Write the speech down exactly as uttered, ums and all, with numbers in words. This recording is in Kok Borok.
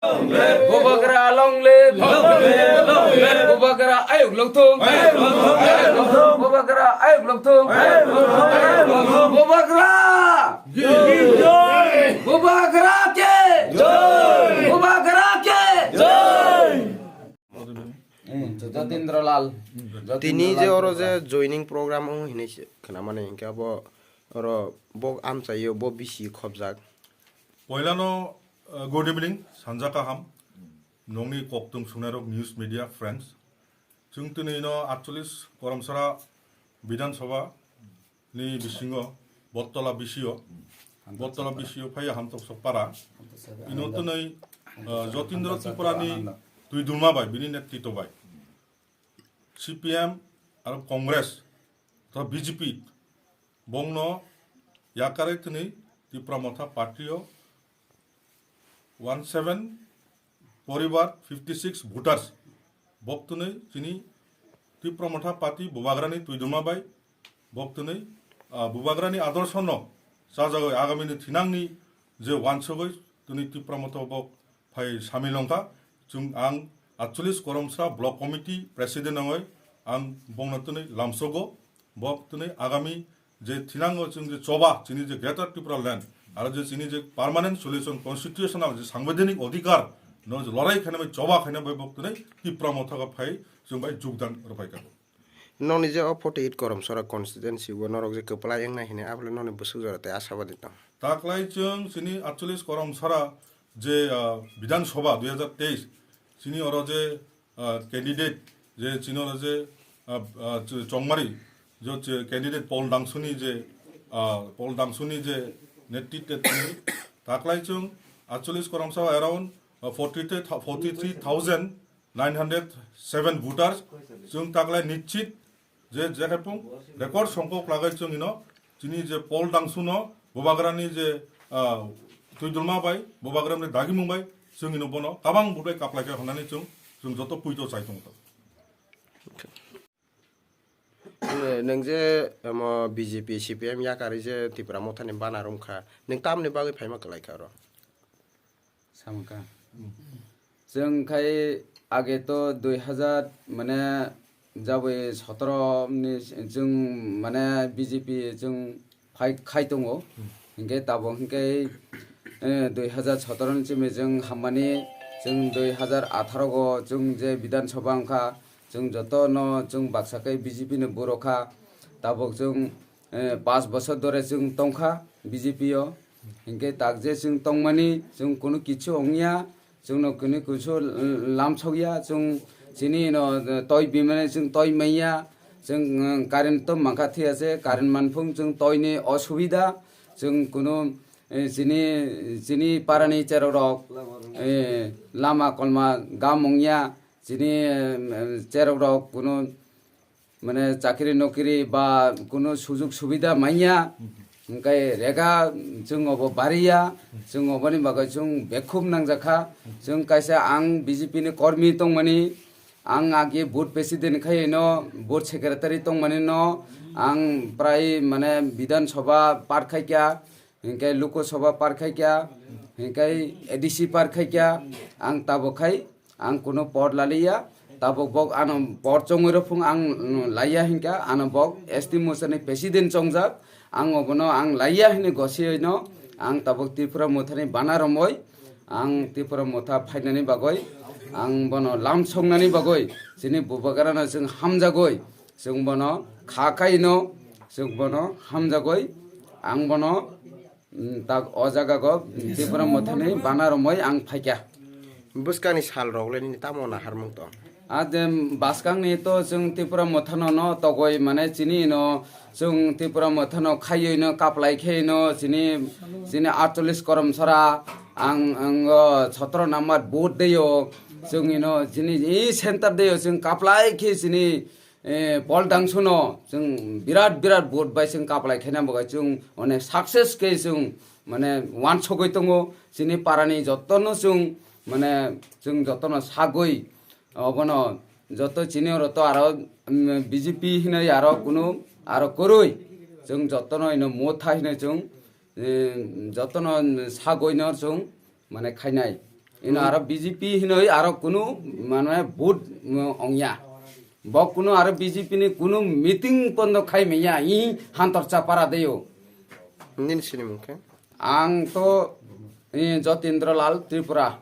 Bubagra long live. Bubagra ayuk lok thung. Bubagra ayuk lok thung. Bubagra. Bubagra ke. Bubagra ke. Jatindra Lal. Tini je oro je joining program wng hinwi se khwnamani hinkhe abo oro bo amchaio bo bisi khobjak. Poilano, uh, good evening, sanja kaham, nongni koktung sungnairok news media friends. Chwng tini no atchollis Koramsara Bidhan Sabha ni bisingo Bottola bisio, Bottola bisio phaiya Hamtoksok para. Ino twnwi, uh, Jotindra Tripura ni twidulma bai, bini netrito bai. C P M aro Congress, to B J P, bongno yakarwi twnwi Tipra Motha party o one seven poribar fifty six voters bok twnwi chini Tipra Motha party Bubagrani twidulma bai bok twnwi, ah, Bubagrani adorshono chajagwi agamini thinangni je wansugwi twnwi Tipra Motha bok phai samil wngkha. Chwng ang atchollis Koramsara Block Committee President wngwi ang bongno twnwi lamsogo. Bok twnwi agami je thinango chwng je choba chini je Greater Tripura Land aro je chini je permanent solution constitutional je sangbidhanik odhikar no je lorai khaina bai choba khaina bai bok twnwi Tipra Motha phai chwng bai jogdan rwphaikha. Nokni je o forty eight Koramsara constituency o norok je kwplai wngnai hinwi abole nokni bwswk jora tei ashabadi tong. Taklai chwng chini atchollis Koramsara je, ah, Bidhan Sabha dui hazar teis chini oro je, ah, candidate je chini oro je, ah, ah, ch-, Chongmari je ch-, candidate Paul Dangsuni je, ah, Paul Dangsuni je netritwe tini taklai chwng atchollis Koramsara around, ah, forty three thou-, forty three thousand nine hundred seven voters chwng taklai nischit je, je khe pung record songkok lagai chwng ino chini je Paul Dangsuno Bubagrani je, ah, twidulma bai Bubagrani dagimung bai chwng ino bono kabang vote bai kaplai kha hwnani chwng, chwng joto puito chai tong. Nwng je omo B J P, C P M yakarwi je Tipra Mothani bana romkha, nwng tamni bagwi phaima kwlaikha oro? Samkha. Chwng khai age to dui hazar mane jabwi sotoro ni chwng mane B J P chwng phai khai tongo. Hinkhe tabuk hinkhe, eh, dui hazar sotoro ni chwngno chwng hammani chwng dui hazar atharo go chwng je Bidhan Sabha wngkha, chwng joto no chwng baksa khe B J P ni borok kha. Tabuk chwng, eh, pash bosor dore chwng tongkha B J P o. Hinkhe tak je chwng tongmani chwng kunu kichu wngya, chwngno kunu kichu lamsokya, chwng chini no toi bimani chwng toi manya, chwng, eh, current to mankha thiyase, current manphung chwng toini osubida, chwng kunu, eh, chini, chini parani cherok rok, eh, lama kolma gam wngya, chini, eh, cherok rok kunu mane chakri nokri ba kunu sujug subida manya, hwnkhe rega chwng obo bariya, chwng oboni bagwi chwng bekhuk nangjakha. Chwng kaisa ang B J P ni kormi tongmani, ang age booth president khai no, booth secretary tongmani no, ang prai mane Bidhan Sabha part khaikha, hinkhe Lok Sabha part khaikha, hinkhe A D C part khaikha, ang tabuk khai ang kunu por laliya, tabuk bok ano por chongwi rwphung ang laiya hinkha, ano bok S T Mosani president chongjak, ang obono ang laiya hinwi gosiyoino, ang tabuk Tripura Mothani bana romwi, ang Tripura Motha phainani bagwi, ang bono lamsoknani bagwi, chini Bubagrano chwng hamjagwi, chwng bono kha khaino, chwng bono hamjagwi, ang bono, mm, tak o jaga go Tripura Mothani bana romwi ang phaikha. Bwskangni sal rok le nini tamo naharmung tong? A de bwskangni to chwng Tripura Mothano no togwi mane chini no chwng Tripura Mothano khaiwi no kaplai khe no chini, chini atchollis Koramsara ang, ang o sotoro number booth deyo chwng ino chini e center deyo chwng kaplai khe chini eh, Paul Dangsuno chwng birat birat vote bai chwng kaplai khaina bagwi chwng onek success khe chwng mane wansugwi tongo. Chini parani jotono chwng mane chwng jotono sagwi obono joto chini oro to aro, mm, B J P hinwi aro kunu aro kwrwi chwng jotono ino Motha hinwi chwng, eh, jotono sagwino chwng mane khainai. Ino aro B J P hinoi aro kunu mane vote, mm, ongya. Bo kunu aro B J P ni kunu meeting pondo khai manya i hantor chapara deyo. Nini sinimung khe? Ang to, eh, Jotindra Lal Tripura.